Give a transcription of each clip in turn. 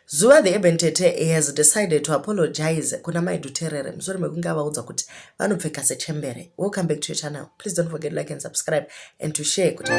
Zuva the Urban Tete has decided to apologize kuna Mai Dhuterere mushure mekunge avaudza kuti vanopfeka sechembere. Welcome back to your channel. Please don't forget to like and subscribe and to share kuti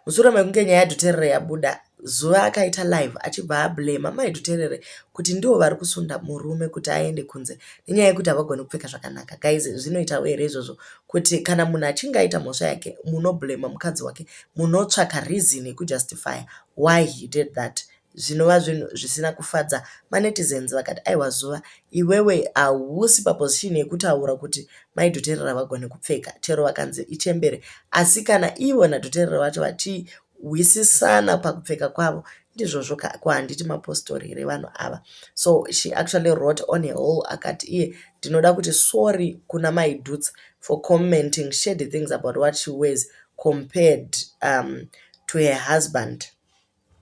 Mushure mekunge nyaya yaDhuterere yabuda, Zuva akaita live achibva ablema mai Dhuterere kuti ndivo vari kusunda murume kuti aende kunze nenyaya yekuti havagoni kupfeka zvakanaka. Guys, zvinoitawo here izvozvo kuti kana munhu achinge aita mhosva yake munoblema mukadzi wake, munotsvaka reason yekujustifya why he did that? Zvinova zvinhu zvisina kufadza manetizens vakati aiwa Zuva iwewe hausi paposition yekutaura kuti mai Dhuterere havagone kupfeka chero vakanzi ichembere asi kana ivo naDhuterere vacho vachihwisisana pakupfeka kwavo ndizvozvo ka ko handiti mapostori here vanhu ava. So she actually wrote on her wall akati iye ndinoda kuti sorry kuna mai Dhuts for commenting shady things about what she wears compared to her husband.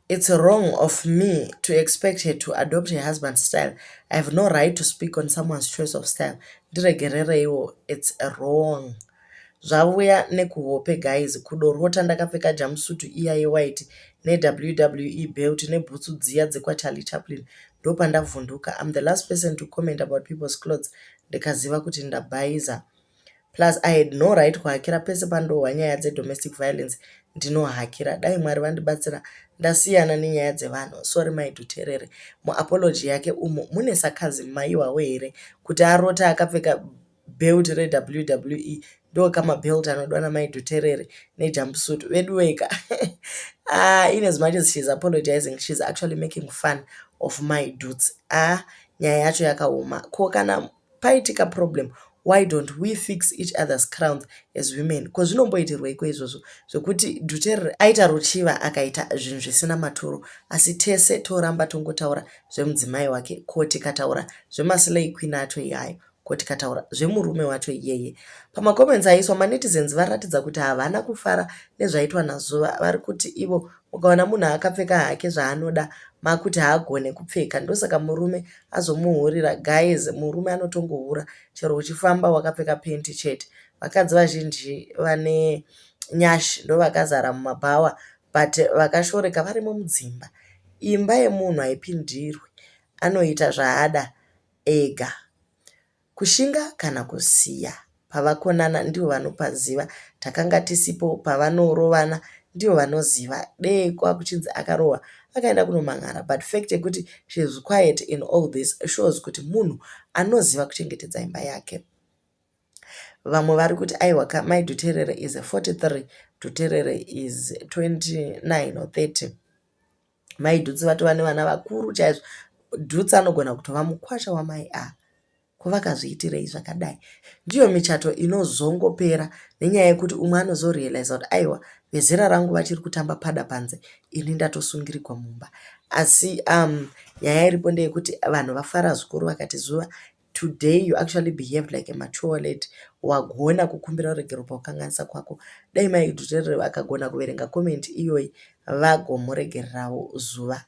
It's wrong of me to expect her to adopt her husband's style. I have no right to speak on someone's choice of style. Ndiregerereiwo, it's wrong. Zvavuya nekuhope guys, kudorota ndakapfeka jumpsuit iya yewhite neWWE belt nebhutsu dziya dzekwaCharlie Chaplin ndopandavhunduka. I'm the last person to comment about people's clothes ndikaziva kuti ndabhaiza. Plus I had no right kuhakira pese pandohwa nyaya dzedomestic violence ndinohakira. Dai Mwari vandibatsira ndasiyana nenyaya dzevanhu. Sorry mai Dhuterere. Muapology yake umo mune sarcasm maiwawo here kuti arota akapfeka belt reWWE ndokamabelt anodiwa namai Dhuterere nejumpsuit veduweka. Ah, in as much as she's apologizing she's actually making fun of mai Dhuts. Ah, nyaya yacho yakaoma. Ko kana paitika problem why don't we fix each other's crowns as women ko zvinomboitirweiko izvozvo zvekuti Dhuterere aita ruchiva akaita zvinhu zvisina maturo asi tese toramba tongotaura zvemudzimai wake ko tikataura zvemaslay queen acho iyayo ko tikataura zvemurume wacho iyeye. Pamacomments aiswa manetizens varatidza kuti havana kufara nezvaitwa naZuva vari kuti ivo mukaona munhu akapfeka hake zvaanoda makuti haagone kupfeka ndosaka murume azomuhurira guys murume anotongohura chero uchifamba wakapfeka penti chete. Vakadzi vazhinji vane nyashi ndovakazara mumabhawa but vakashoreka varimo mudzimba. Imba yemunhu haipindirwi anoita zvaada ega. Kushinga kana kusiya. Pavakonana ndivo vanopaziva. Takanga tisipo pavanorovana ndivo vanoziva. Dei kwakuchinzi akarohwa akaenda kunomhan'ara but fact yekuti she is quiet in all this shows kuti munhu anoziva kuchengetedza imba yake. Vamwe vari kuti aiwa ka mai Dhuterere is 43 Dhuterere is 29 or 30. Mai Dhutsi vatova nevana vakuru chaizvo. Dhutsi anogona kutova mukwasha wamai ava. Ko vakazviitirei zvakadai? Ndiyo michato inozongopera nenyaya yekuti umwe anozorealiza kuti aiwa vezera rangu vachiri kutamba pada panze ini ndatosungirigwa mumba. Asi nyaya iripo ndeyekuti vanhu vafara zvikuru vakati zuva today you actually behaved like a mature lady. Wagona kukumbira ruregerero pakukanganisa kwako. Dai mai Dhuterere vakagona kuverenga comment iyoyi vagomuregererawo zuva.